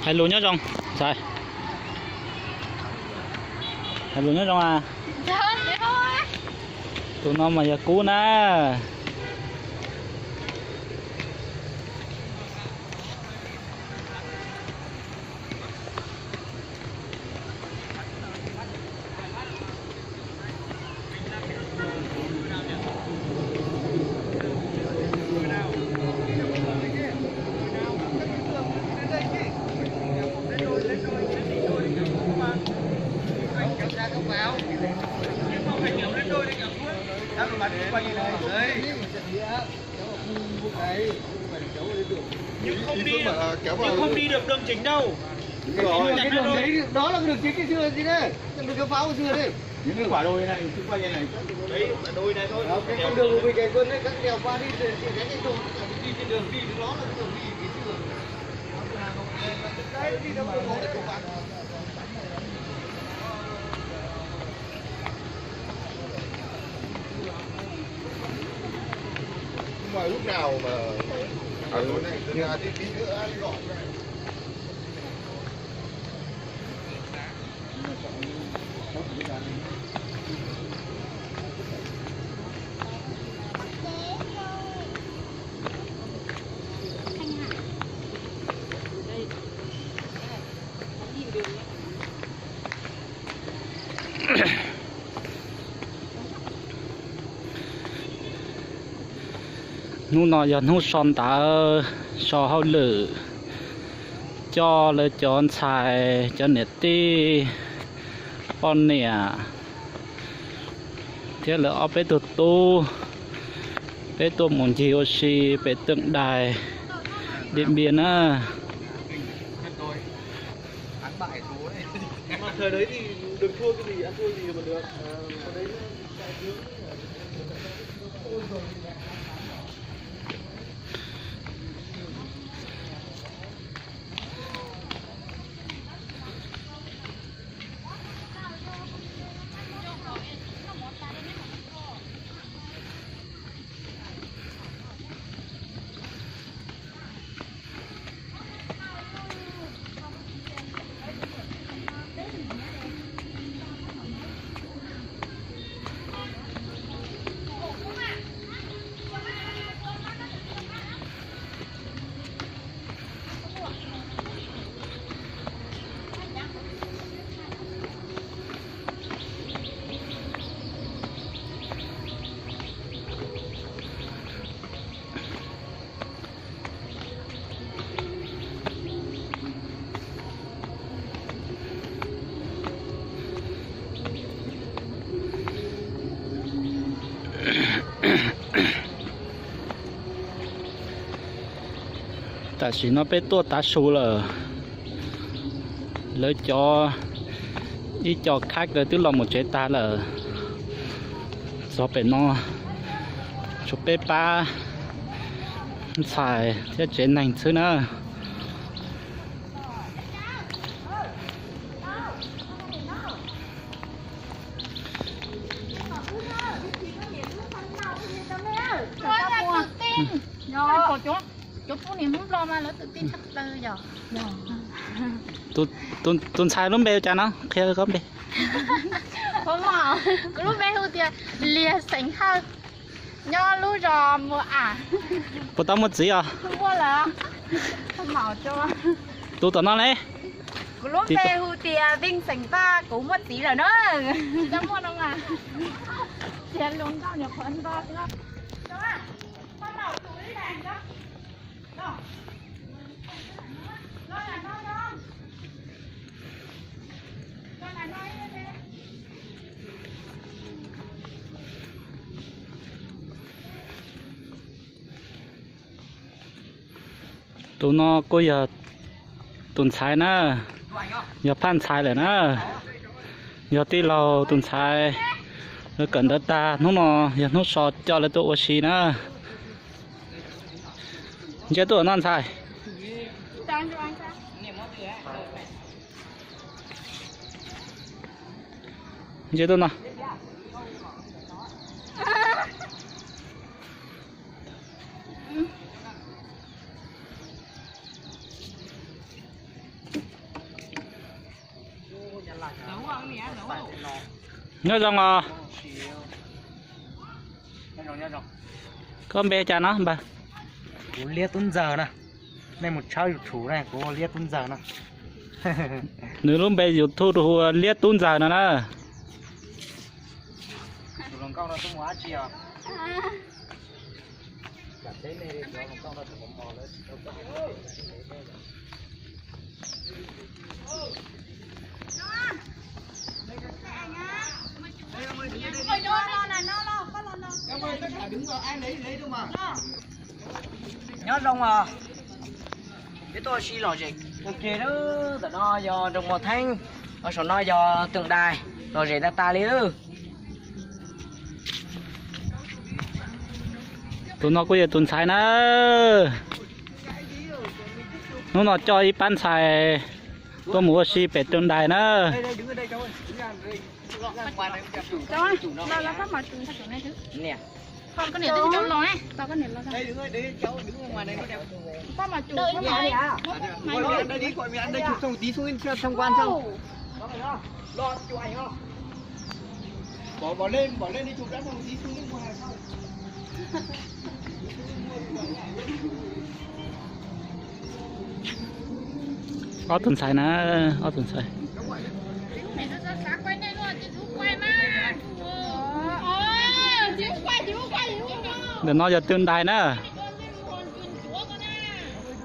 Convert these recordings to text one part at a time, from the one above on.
Hais lus nyob zoo, ntxhais. Hais lus nyob zoo a. Tus no mas yog Kub na. Nhưng không đi, nhưng không đi được đường chính đâu. Cái đường đấy, đó là cái đường chính ngày xưa gì đấy. Đường kéo pháo ngày xưa đấy. Những cái quả đồi này, xung quanh này này. Đấy, quả đồi này thôi. Ờ, cái con đường của mình ngày xưa đấy, các đèo qua đi, đi, đi, đi, đi trên đường đi, đó là cái đường đi ngày xưa. Đấy, đi đâu có để các bạn. Mà lúc nào mà ở đây, tí, tí nữa gọi. Hnub no yog hnub so ntawv, so hauj lwm, coj lawv cov ntxhais, cov niam tij, poj niam thiab lawv ob peb tug tub, peb tuaj mus ncig ua si pem Tượng Đài Điện Biên na. Tam sim no peb tuaj tav su lawm, lawv cov ib co khaib lawv twb los mus tsev tag lawm. Txog pem no tshuav peb pab ntxhais thiab tsev neeg xwb na. Cov poj niam Hmoob Nplog mas lawv tự tin tshaj plaws yom. Tus ntxhais lub npe ua cas no, qhia koj npe. Kuv lub npe hu tias Liag xeem Hawj, nyob lub zos Muas Am. Puas tau muaj txiv os? Muaj lawm. Tus tom no ne? Kuv lub npe hu tias Vij xeem Vaj, kuv muaj txiv lawm na. Tus no kuj yog tus ntxhais na, yog phaj ntxhais lawm na, yog tij laug tus ntxhais. Lawv kawm ntawv tag hnub no yog hnub so coj lawv tuaj ua si na. Ntsia tuaj no ntxhais. Ntsia tuaj no. Nyob zoo os. Koj npe cas no npawg? Kuv Liab Tub Ntxawg na. Nej mus tshawb YouTube na, kuv Liab Tub Ntxawg no. Nws lub npe YouTube hu ua Liab Tub Ntxawg no na. Nyob zoo os. Peb tuaj ua si lom zem ua ke lawm. Ntawm no yog nroog Mos Theeb, saum no yog Twm Dais, lom zem tag tag li lawm. Tus no kuj yog tus ntxhais na. Hnub no coj ib pab ntxhais tuaj mus ua si pem Twm Dais na. Ob tug ntxhais na, ob tug ntxhais. Ntawm no yog Twm Dais na.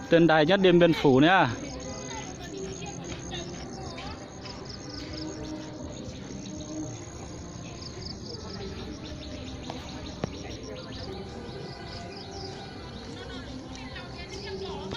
Twm Dais nyob Điện Biên Phủ na.